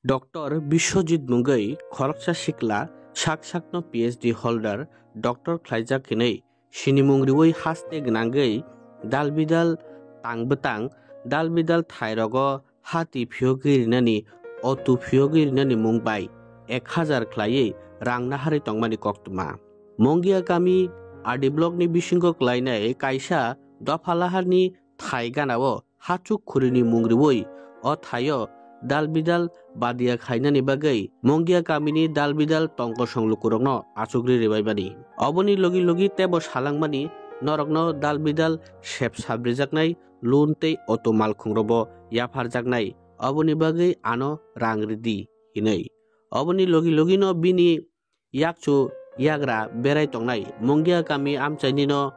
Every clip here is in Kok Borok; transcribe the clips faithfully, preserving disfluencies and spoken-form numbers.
Doctor Biswajit mungwi khoroksa sikla sak sakno P H D holder doctor khlaijak hinwi sinimung riwi haste gwnangwi dalbidal tang bwtang dalbidal thairogo hati phiyogwi rinani otu phiyogwi rinani mung bai ek hazar khlaiwi rang naharwi tongmani koktwma. Mongia kami R D block ni bisingo klainai kaisa dopha laharni thai ganao hachuk khurini mung riwi o thaio dalbidal badia khainani bagwi Mongia kamini dalbidal tongkosong lukurokno achukri ribaimani. Oboni logi logi tebo salangmani norokno dalbidal sep sabrijaknai loan tei auto malkhungrobo yapharjaknai, oboni bagwi ano rang ridi hinwi. Oboni logi logino bini yakchu yagra berai tongnai Mongia kami amchainino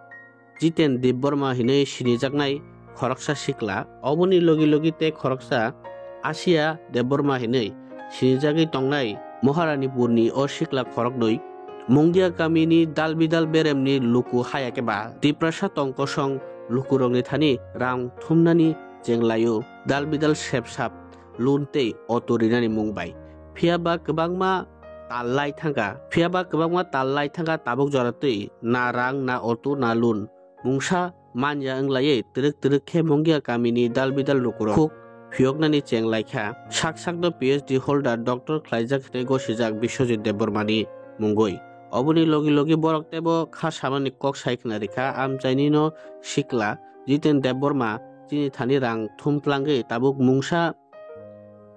Jiten Debbarma hinwi sinijaknai khoroksa sikla, oboni logi logi tei khoroksa Asia Debbarma hinwi sinijagwi tongnai Maharanipurni o sikla khoroknwi Mongia kamini dalbidal beremni luku haya khe ba Tiprasa tongkosong lukurokni thani rang thumnani chenglaio dalbidal sep sap loan tei auto rinani mung bai. Phiya ba kwbangma tal lai thangkha, phiya ba kwbangma tal lai thangkha tabuk jora twi na rang, na auto, na loan. Mungsa manya wnglaiwi twrwk twrwk khe Mongia kamini dalbidal lukurok khuk phiyoknani cheng laikha. Sak sakno P H D holder doctor khlaijak hinwi gosijak Biswajit Debbarmani mungwi. Oboni logi logi borok teibo kha samani kok sai khna rikha, amchainino sikla Jiten Debbarma chini thani rang thum tlangwi tabuk mungsa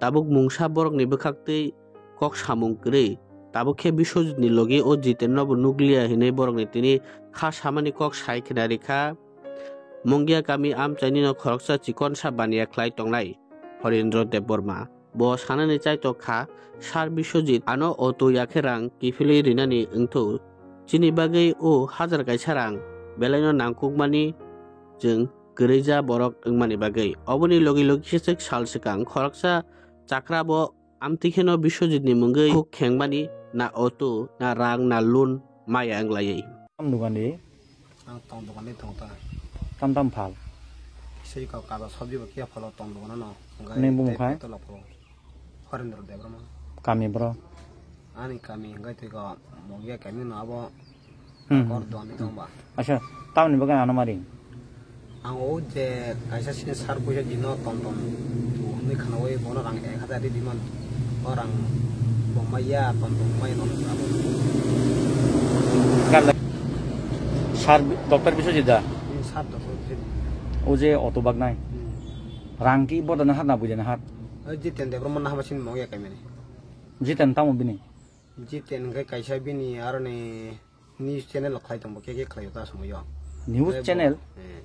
tabuk mungsa borokni bwkhaktwi kok samung kwrwi. Tabuk khe Biswajitni logi o Jitenno bo nukliya hinwi borokni tini kha samani kok sai khna rikha. Mongia kami amchainino khoroksa chikonsa baniya khlai tongnai Horendro Debbarma. Bo sanani chaitok kha, Sir Biswajit, ano auto yakhe rang kiphilwi rinani wngthu. Chini bagwi o hajar kaisa rang belaino nangkukmani chwng kwrwija borok wngmani bagwi. Oboni logi logi khe sal swkang khoroksa chakra bo amtwi kheno Biswajitni mungwi khuk khengmani na auto, na rang, na loan maya wnglaiwi. Tam dogani? Ang tong dogani tong ta. Tam tam phal? Sei ka kaja sabji bo kiya phalo tong dogano no. Neng bumung khai? Horendro Debbarma. Kami bro? Ani kami hingkai twi ko Mongia kami no abo Hmm. Kor doni tong ba. Acha, tamni bagwi ano mari? Ang o je kaisa sini sar puisa dino tom tom. Hwnwi khana oi bono rang ek hazar di diman. O rang bo maya tom tom mai non abo. Sar doctor Biswajit da? Hmm, sar doctor Biswajit. O je auto bagnai? Hmm. Rang ki bodana hat na bujana hat? Oi Jiten Debbarma na hama sini Mongia kaimani. Jiten tamo bini? Jiten hingke kaisa bini aroni news channel rok khlai tongo, khe khe khlaio ta somoio. News channel? Eh.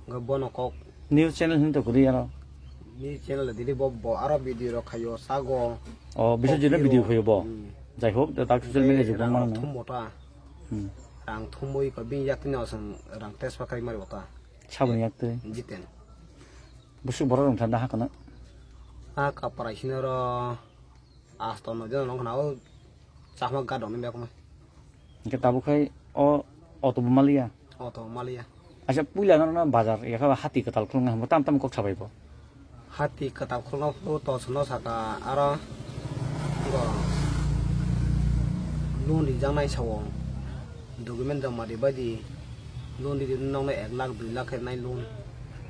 Hingke bono kok. News channel hinwi to kwrwi aro. News channel dili bo, bo aro video rok khaio, sago. Oh, Biswajit no video khaio bo. Hmm. Jai hok, da tak social media jugong mano. Thum mota. Hmm. Rang thumwi ko bini yaktini osong rang test pakai mari bota. Saboni yaktwi. Jiten. Busuk borok rong thanda hakana. Ha kapra isinoro. Asto no jeno nong khna o chakma gadok ni bek mai. Hingke tabuk khai o auto bo maliya? Auto maliya. Acha puila no, no bazar ya kha hati kwtal khulung hamo tam tam kok sabai bo. Hati kwtal khulung to sono saka aro go loan rijak nai sao. Document joma ribaidi loan ridi nokno ek lakh dui lakh khe nai loan.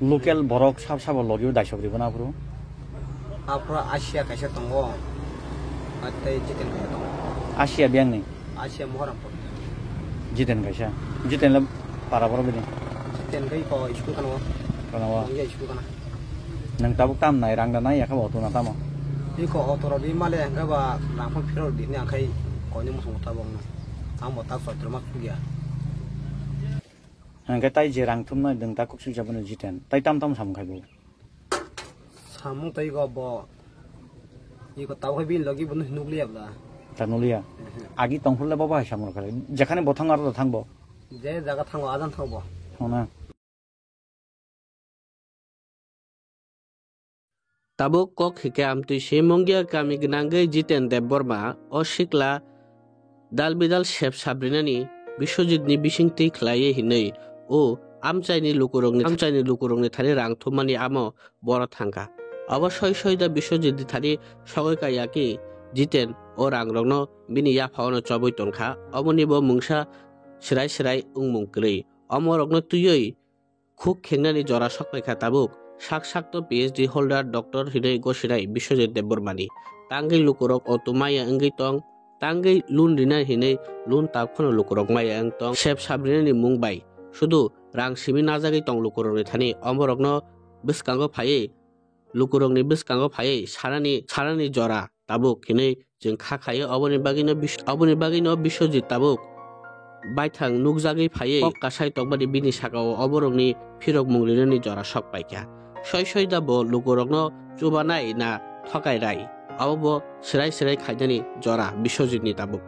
Local borok sab sabo logio daisok ribo na phuru. Aphuru Asia kaisa tongo. Tei Jiten kaisa tongo. Asia biyang ni? Asia Moharampur. Jiten kaisa. Jiten le para borok bini. Jiten kai ko school kano. Kano. School kana. Nang tabuk tam nai rang da nai yakha bo tuna tamo. Iko auto rok di male hingke ba rang phang phirok di ni angkhai koini muchungo tabok no. Ang bo tak sotro ma sugya. Hingke tai je rang thumna deng tak kuk sui jabani Jiten. Tai tam tam samung khai bo. Samung tai go bo. Iko tabok bini logi bo nukliya bla. Ta nukliya. Agi tongphuru le bo bahai samung khai. Jekhane bo thang aro thang bo. Je jaga thango ajan thang bo. Thangna. Tabuk kok hikhe amtwi se Mongia kami gwnangwi Jiten Debbarma o sikla dalbidal sep sabrinani Biswajitni bisingtwi khlaiwi hinwi o amchaini lukurokni, amchaini lukurokni thani rang thummani amo boro thangkha. Obo soi soi da Biswajit ni thani sogwi kaiya khe Jiten o rang rokno bini yapha ono chobwi tongkha, oboni bo mungsa srai srai wngmung kwrwi. Omorokno twiwi khuk khengnani jora sokpaikha tabuk. Sak sakto P H D holder doctor hinwi gosinai Biswajit Debbarmani. Tangwi lukurok auto maya wngwi tong, tangwi loan rina hinwi loan tak phano lukurok maya wng tong. Sep sab rinani mung bai sudu rang simi najagwi tong lukurokni thani. Omorokno bwskango phaiwi, lukurokni bwskango phaiwi sanani, sanani jora tabuk hinwi chwng kha khaio. Oboni bagwino bis-, oboni bagwino Biswajit tabuk baithang nukjagwi phaiwi kok kasai tokmani bini sakao oborokni phirok mung rinani jora sok paikha. Soi soi da bo lukurokno chubanai na thokai rai, abo bo srai srai khainani jora Biswajitni tabuk.